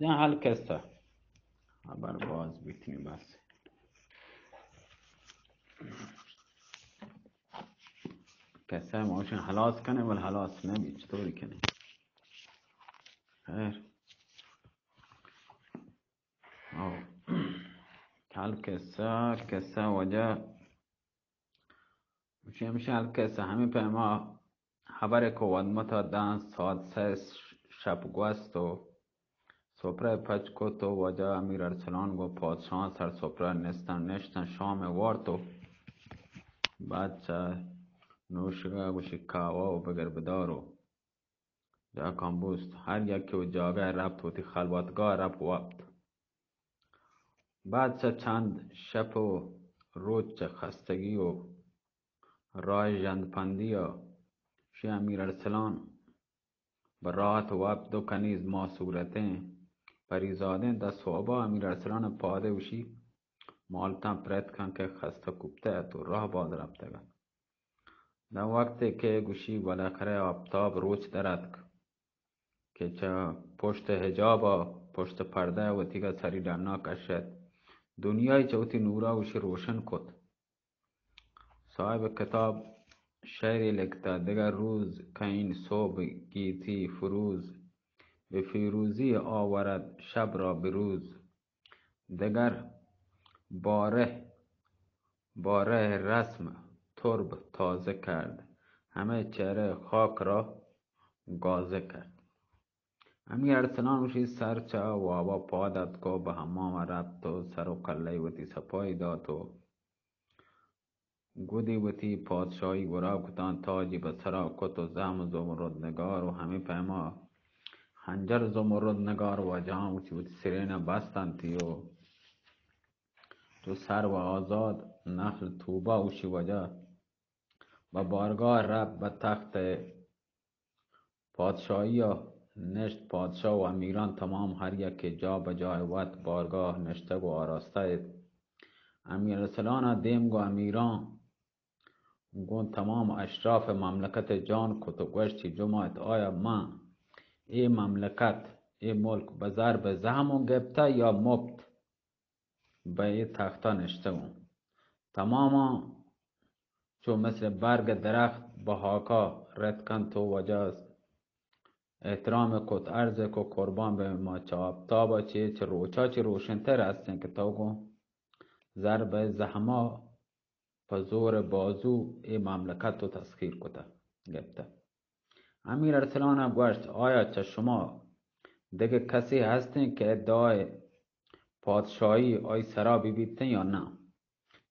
جان حال قصہ، خبر باز بیتنی بس. قصہ موشن خلاص کنه، ول خلاص نه بی، چطوری کنه؟ خیر. او. حال قصہ، قصہ وجہ چی ہمیشہ ہلکہ سا ہمے پیما خبرے کو ودمتا داں ساعت سئے شپ گوست و سپرہ پچ کت و واجہ امیر ارسلان گوں پادشاہاں سر سپرہ نستن، نشتن، شام وارت و بعد چہ نوشگا گوشی کاوا و بگر بدار و جاکاں بوست، ہر یکے و جاگہ رپت، وتی خلوتگاہ رپت وپت. بعد چہ چند شپ و روچ چہ خستگی و راہ ژندپندی ء شی امیر ارسلان بہ راحت وپت دو کنیز ما صورتیں پریزادیں. داں سہبا امیر ارسلان پادے وشی مالتاں پرت کن کہ خستہ کوپتہ ات و راہ باز رپتگ ات. داں وقتے کہ گوشی بالاخرہ آپتاب روچ در اتک کہ چہ پشت حجاب ء پشت پردہ ء وتیگا سری ڈنا کشت، دنیای چہ وتی نورا گوشی روشن کت. صاحب کتاب شعرے لکتہ، دگر روز کئین صبح گیتی فروز، بہ فیروزی آورد شب را بہ روز. دگر بارہ، بارہ رسم ترب تازہ کرد، ہمے چہرہ خاک را گازہ کرد. امیر ارسلان گوشی سر چہ وابا پاد اتک و بہ حمام رپت و سر و کلہ وتی صفائی دات و گودی وتی پادشاہی گورا کتاں، تاجی بہ سرا کت و زہم زمرد نگار و ہمے پیما خنجر زمرد نگار واجہاں وتی وتی سرین بستنتی و چو سرو آزاد نخل طوبا گوشی واجہ بہ بارگاہ رپت، بہ تخت پادشاہی ء نشت. پادشاہ و امیران تمام ہر یکے جا بہ جاہ وت بارگاہ نشتگ و آراستہ ات. امیر ارسلان ء دیم گوں امیران گوں تمام اشراف مملکت جان کت و گوشت، چی جماعت آیا من اے مملکت، اے ملک بہ ضرب زہم و گپتہ یا مپت؟ بہ اے تختا نشتگوں. تماماں چو مثل برگ درخت بہ ہاکا رتکنت و واجہ احترام کت، عرض کو قربان بہ ما، چہ آپتابا چے چہ روچا چے روشنتر ہستیں کہ تو گوں ضرب زہما پہ زور بازو اے مملکت و تسخیر کتہ گپتہ. امیر ارسلان ء گوشت، آیا چہ شما دگہ کسے ہستیں کہ ادعای پادشاہی آئی سرا بہ بیتیں یا نہ؟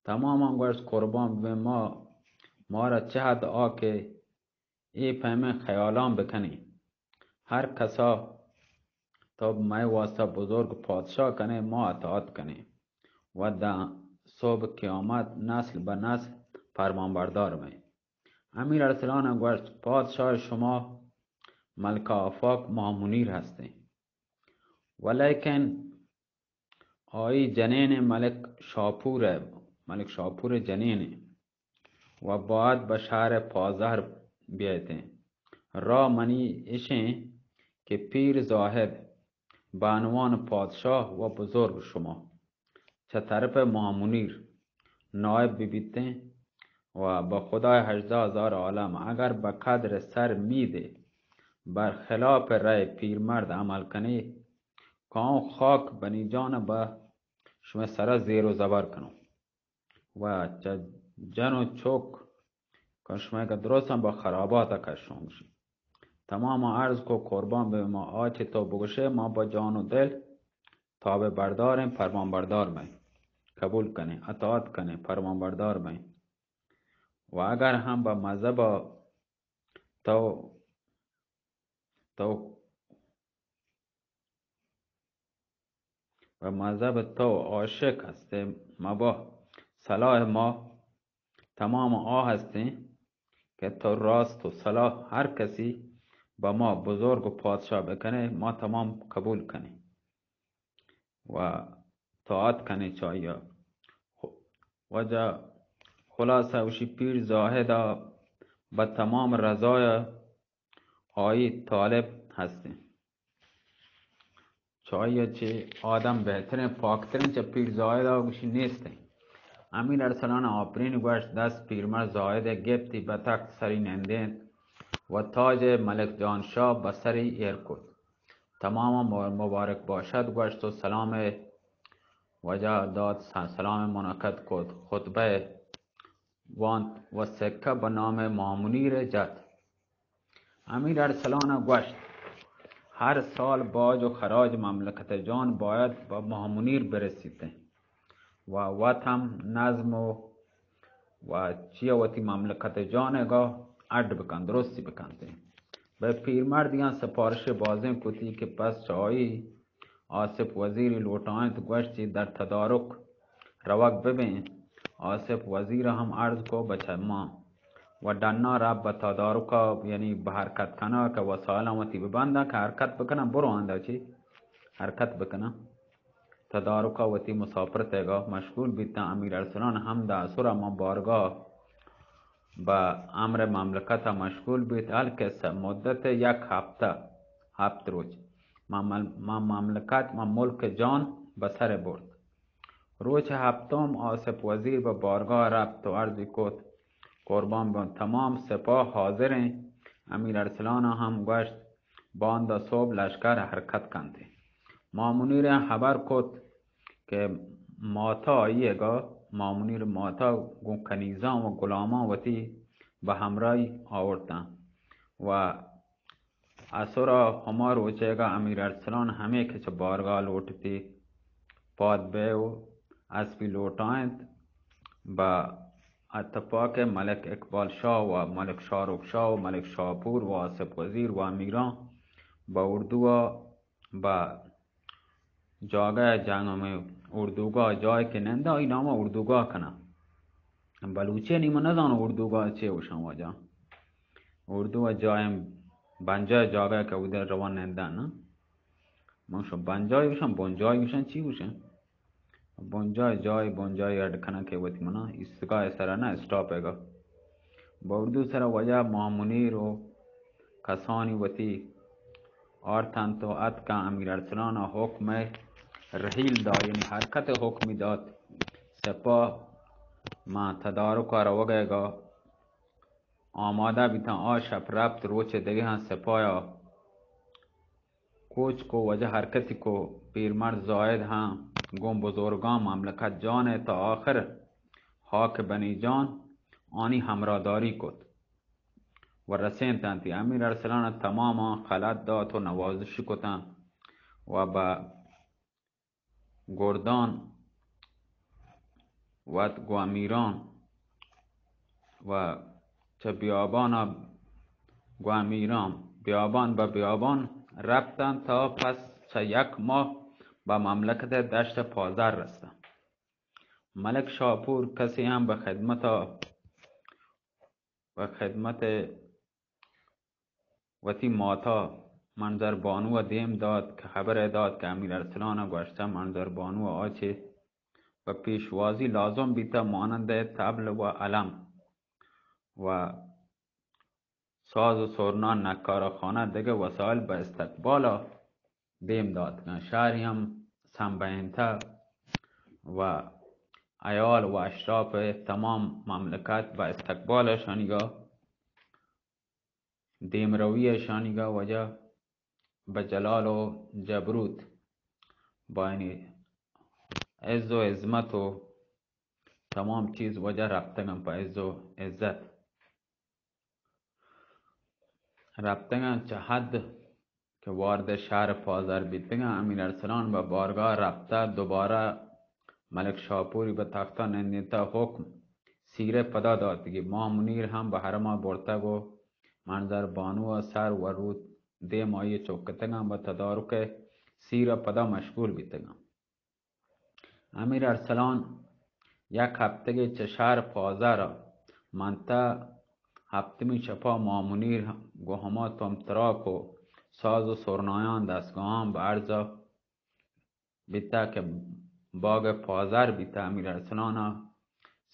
تماماں گوشت، قربان بہ ما، مارا چہ حد آ کہ اے پیمیں خیالاں بکنیں. ہر کسا تو مئے واسطہ بزرگ پادشاہ کنئے، ما اطاعت کنیں و داں صبح قیامت نسل بہ نسل پرمانبردار بئیں. امیر ارسلان ء گوشت، پادشاہ شما ملکہ آفاق ماہ منیر ہستیں، ولیکن آئی جنین ملک شاپور ء، ملک شاپور ء جنین و باید بہ شہر پازہر بیایتیں. را منی اشیں کہ پیر زاہد بانوان پادشاہ و بزرگ شما چہ طرف ماہ منیر نائب بہ بیتیں و بہ خدای ہژدہ ہزار عالم اگر بہ قدر سر میدے بر خلاف رأی پیرمرد عمل کنی، کاؤں خاک بنی جان بہ شمئے سرا زیر و زبر کنوں و چہ جن و چک کن شمئے کہ درستاں بہ خرابات کشوں گشی. تمام عرض کو قربان بہ ما، آ چہ تو بگشے ما بہ جان و دل تابع برداریں، پرمان بردار مئے، قبول کنیں، اطاعت کنیں، پرمان بردار مئے. و اگر ہم بہ مذہب تو، تو و مذہب تو عاشق ہستیں مبا، صلاح ما تمام آ ہستیں کہ تو راست و صلاح ہر کسی بہ ما بزرگ و پادشاہ بکنے، ما تمام قبول کنیں و طاعت کنیں چاہیا. واجہ خلاصہ وشی پیر زاہدا بہ تمام رضایا آئی طالب ہستیں. چہ آئی ءَ چہ آدم بہتریں، پاکتریں، چہ پیر زاہد ءَ گوشی نیستیں۔ امیر ارسلان ءَ آپرین گوشت، دست پیرمرد زاہد ءَ گپتی، بہ تخت سری نندینت و تاج ملک جان شاہ بہ سری ایر کت۔ تمام ءَ مبارک باشد گوشت و سلام ءِ وجہ دات، س-، سلام منعقد کت، خطبہ وانت و سکہ بہ نام مامنیر جت۔ امیر ارسلان ءَ گوشت، ہر سال باج و خراج مملکت جان باید بہ مامنیر برسیتیں و وت ہم نظم و، و چیا وتی مملکت جان ءَ گا اڈ بکن، درستی بکنتیں۔ بہ پیرمردیاں سپارش بازیں کتی کہ پس چہ آئی آصف وزیری لوٹائینت، گوشتی، در تدارک روگ ببیں۔ آصف وزیر ہم عرض کو بچہ ما و ڈنا رب بہ تدارکا، یعنی بہ حرکت کنا کہ وسائلاں وتی ببنداں کہ حرکت بکناں، برو آندا چی حرکت بکناں۔ تدارکا وتی مسافرت ءَ گا مشغول بیتاں۔ امیر ارسلان ہم دہ اسرا ما بارگاہ بہ امر مملکت ءَ مشغول بیت، القصہ مدت یک ہفتہ، ہپت روچ، ما مل-، ما مملکت، ما ملک جان بہ سر برت۔ روچ ہپتم آصف وزیر بہ بارگاہ رپت و عرضی کت، قربان بان، تمام سپاہ حاضریں۔ امیر ارسلان ہم گوشت، باندا صبح لشکر حرکت کنت۔ مامنیر ہبر کت کہ ماتا آئی گا، مامنیر ماتا گوں کنیزاں و غلامان وتی بہ ہمراہی آورتاں و اسرا ہما روچے گا امیر ارسلان ہمے کہ چہ بارگاہ لوٹتی پاد بئے و اسپی لوٹائینت بہ اتفاق ملک اقبال شاہ و ملک شاہ رخ شاہ و ملک شاپور و آصف وزیر و امیراں بہ اردو ءَ بہ جاگہ جنگ ہمے اردوگاہ جای کہ نندا، ای نام اردوگاہ کنا۔ بلوچی نی من نزانو اردوگاہ چے وشاں واجہ۔ اردو جای بنجای جاگہ کہ ادھر روان نندا نا۔ من شو بنجای وشاں، بنجای وشاں، چی وشاں؟ بنجای جای، بنجای اڈ کناں کہ وتی منا ایستگاہ سرا نہ، اسٹاپ ءَ گا۔ بہ اردو سرا واجہ مامنیر و کسانی وتی آرتنت و اتکاں۔ امیر ارسلان ءَ حکم رحیل دات، یعنی حرکت حکمی دات۔ سپاہ ماں تدارک ءَ روگ ءَ گا آمادہ بیتاں۔ آ شپ رپت، روچ دگہ ہاں سپاہ ءَ کوچ کو، واجہ حرکتی کو۔ پیرمرد زاہد ہاں گوں بزرگاں مملکت جان ءَ تا آخر ہاک بنی جان آنی ہمراہداری کت و رسینتنتی۔ امیر ارسلان ءَ تماماں خلعت دات و نوازشی کتاں و بہ گردان وت گوں امیران و چہ بیابان ءَ گوں امیران، بیابان بہ بیابان رپتاں تا پس چہ یک ماہ بہ مملکت دشت پازر رستاں۔ ملک شاپور کسے ہم بہ خدمت ءَ، بہ خدمت وتی ماتا منظر بانو ءَ دیم دات کہ خبر ءَ دات کہ امیر ارسلان ءَ گوشتہ منظر بانو ءَ آ چہ بہ پیشوازی لازم بیتہ، مانند طبل و علم و ساز و سرنا، نقارہ خانہ، دگہ وسائل بہ استقبال ءَ دیم داتگاں۔ شہری ہم سمبہینتہ و عیال و اشراف تمام مملکت بہ استقبال ءَ شانیگا دیمروی ءَ شانیگا واجہ بہ جلال و جبروت، بہ یعنی عز و عظمت و تمام چیز واجہ رپتگاں پہ عز و عزت۔ رپتگاں چہ حد کہ وارد شہر پازر بیتگاں۔ امیر ارسلان بہ بارگاہ رپتہ، دوبارہ ملک شاپوری بہ تختہ نندینتہ، حکم سیر ءَ پدا داتگی۔ ماہ منیر ہم بہ حرم ءَ برتگ و منظر بانو ءَ سر و روت دیم آئی ءَ چکتگاں، بہ تدارک ءَ سیر ءَ پدا مشغول بیتگاں۔ امیر ارسلان یک ہپتگے چہ شہر پازر ءَ منتہ، ہپتمی شپا ماہ منیر گوں ہما تم تراک و ساز و سرنایاں دستگاہاں بہ عرض ءَ بیتہ کہ باگ پازر بیتہ۔ امیر ارسلان ءَ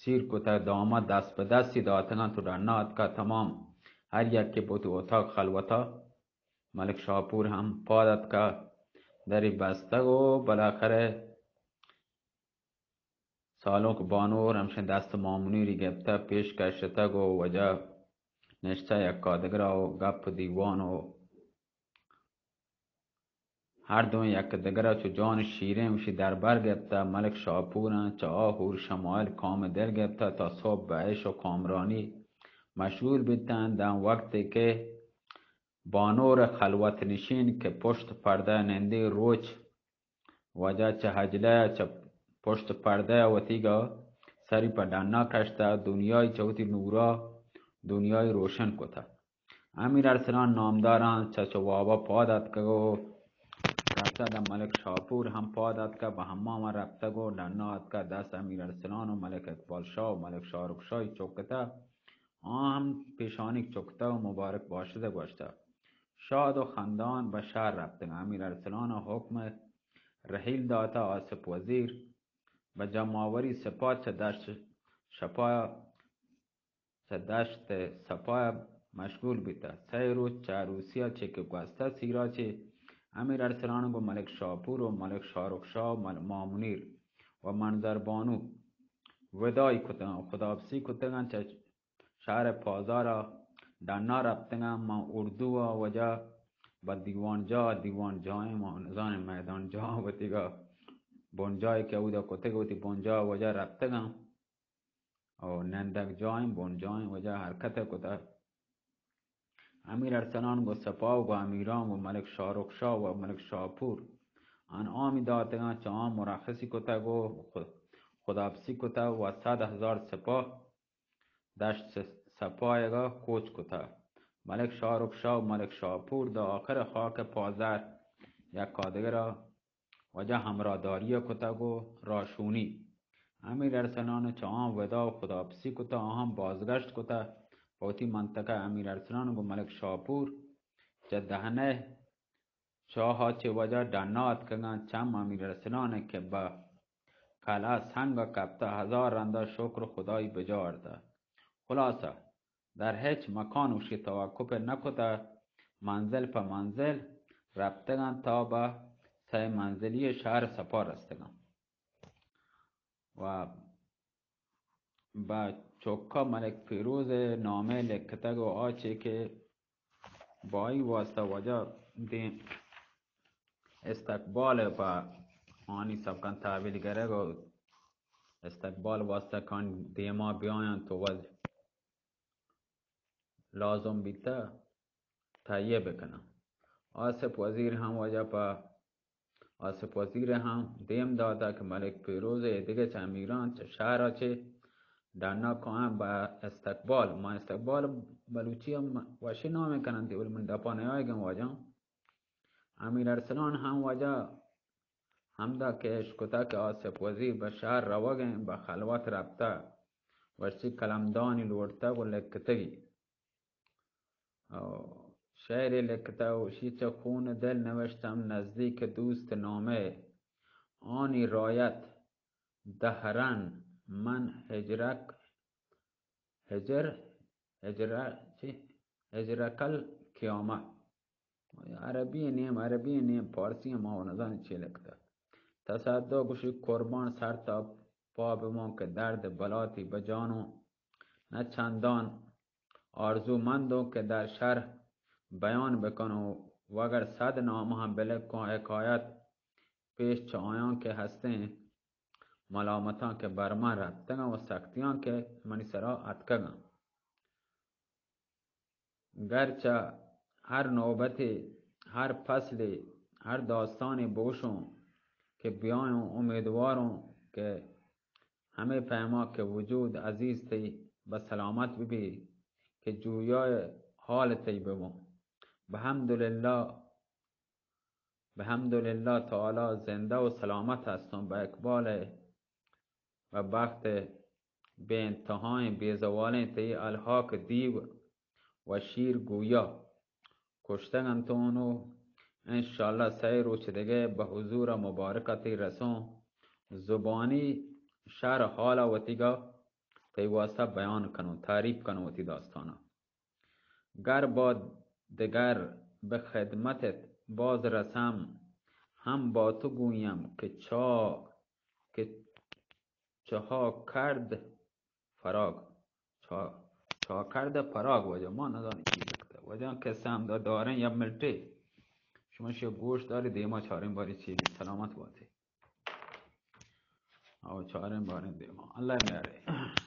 سیر کتہ، دامہ دست بہ دستی داتگاں تو ڈنا اتکہ، تمام ہر یکے بوت اتاق خلوتا۔ ملک شاپور ہم پاد اتکہ، دری بستگ و بالاخره سالونک بانور ہمشیں دست مامنیری گپتہ پیش کشتگ و وجہ نشتہ یکا دگرا و گپ و دیوان و ہر دوئیں یک دگرا چو جان شیریں وشی دربر گپتہ۔ ملک شاپوراں چہ آ ہور شمائل کام دل گپتہ تا صبح بہ عیش و کامرانی مشغول بیتن۔ داں وقتے کہ بانور خلوت نشین کہ پشت پردہ نندی روچ وجہ چہ ہجلہ چہ پشت پردہ وتیگا سری پہ ڈنا کشتہ، دنیای چہ وتی نورا دنیای روشن کتہ۔ امیر ارسلان نامداراں چہ چہ وابا پاد اتکگ و رفتہ داں ملک شاپور ہم پاد اتکہ، بہ حمام رفتگ و ڈنا اتکہ، دست امیر ارسلان و ملک اقبال شاہ و ملک شاہ رخ شاہی چکتہ۔ آ ہم پیشانیگ چکتہ و مبارک باشدہ گوشتہ۔ شاد و خندان بہ شہر رپتگاں۔ امیر ارسلان ء حکم رحیل داتہ۔ آصف وزیر بہ جماوری سپاہ چہ دشت شپا، چہ دشت سپا مشغول بیتہ۔ سئے روچ چہ عروسی ء چہ کہ گوستہ سیراچے امیر ارسلان گوں ملک شاپور و ملک شاہ رخ شاہ و مل-، ماہ منیر و منظر بانو وداعی کتگاں، خداحافظی کتگاں۔ چہ شہر پازار ء ڈنا رپتگاں۔ من اردو ء وجہ بہ دیوان جاہ، دیوان جاہیں، ما نزانیں میدان جاہ وتیگا بنجاہے کہ اودا کتگ وتی بنجاہ وجہ رپتگاں۔ او نندگ جاہیں، بنجاہیں وجہ حرکت کتہ۔ امیر ارسلان گوں سپاہ و گوں امیران گوں ملک شاہ رخ شاہ و ملک شاپور انعامی داتگاں، چہ آں مرخصی کتگ و خ-، خداحافظی کتہ و صد ہزار سپاہ دشت س-، سپاہیگا کوچ کتہ۔ ملک شاہ رخ شاہ و ملک شاپور داں آخر خاک پازر یکا دگرا وجہ ہمراہداری کتگ و راشونی۔ امیر ارسلان چہ آں وداع و خداحافظی کتہ، آہاں بازگشت کتہ پہ وتی منطقہ۔ امیر ارسلان گوں ملک شاپور چہ دہنہ چاہا چہ وجہ ڈنا اتکگاں۔ چم امیر ارسلان کہ بہ کلا سنگ کپتہ، ہزار رندا شکر خدائی بجا آرتہ۔ خلاصہ در ہچ مکان وشی توقف نہ کتہ، منزل پہ منزل رپتگاں تا بہ سئے منزلی شہر سپا رستگاں و بہ چکا ملک پیروز نامہ لکتگ و آ چے کہ بائی واسطہ وجہ دیم استقبال پہ آنی سبکان تحویل گرگ و استقبال واسطہ کان دیما بیایاں تو وز لازم بیتہ تہیہ بکناں۔ آصف وزیر ہم واجہ پہ آصف وزیر ہم دیم داتہ کہ ملک پیروز ء دگہ چہ امیران چہ شہر ء چہ ڈنا کاں بہ استقبال، ما استقبال بلوچی ء وشی نام کننت، ولی من دپا نیایگاں واجہ۔ امیر ارسلان ہم واجہ ہمدا کہ اشکتہ کہ آصف وزیر بہ شہر روگ ء بہ خلوت رپتہ، وشی قلمدانی لوٹتگ و لکتگی۔ او شعرے لکتہ و شی چہ خون دل نوشتم نزدیک دوست نامہ، آنی رایت دہرن من ہجرک، ہجر، ہجر، چی؟ ہجرکل قیامہ۔ عربی نیم، عربی نیم، پارسی ما و نزانی چی لکتہ۔ تصدق گوشی قربان سر تا پا بمان کہ درد بلاتی بجانو نہ چندان آرزومندوں کہ در شرح بیان بکنوں، وگر صد نامہ ہم بلکوں حکایت پیش چہ آیاں کہ ہستیں ملامتاں کہ بر من رپتگاں و سختیاں کہ منی سرا اتکگاں۔ گرچہ ہر نوبتے، ہر فصلے، ہر داستانے بوشوں کہ بیایوں، امیدواروں کہ ہمے پیما کہ وجود عزیز تئی بہ سلامت بہ بی کہ جویائے حال تئی بہ بوں۔ بحمدللہ، بحمدللہ تعالی زندہ و سلامت ہستوں۔ بہ اقبال ء و بخت ء بے انتہائیں بے زوالیں تئی الحاق دیو و شیر گویا کشتگ انت و انشاءاللہ سئے روچ دگہ بہ حضور ء مبارک ء تئی رسوں، زبانی شر حال ء وتیگا تئی واسطہ بیان کنوں، تعریف کنوں وتی داستاناں۔ گر با دگر بہ خدمتت باز رسم، ہم با تو گویم کہ چا کہ چہا کرد فراگ. چا چا کرد فراگ. واجہ ما نزانی چی لکتا. واجہ کسہ ہم دا داریں یا ملٹے. شما شی گوش داری دیما چاریں باری چی. سلامت باتے. او چاریں باریں دیما. اللہ میارے.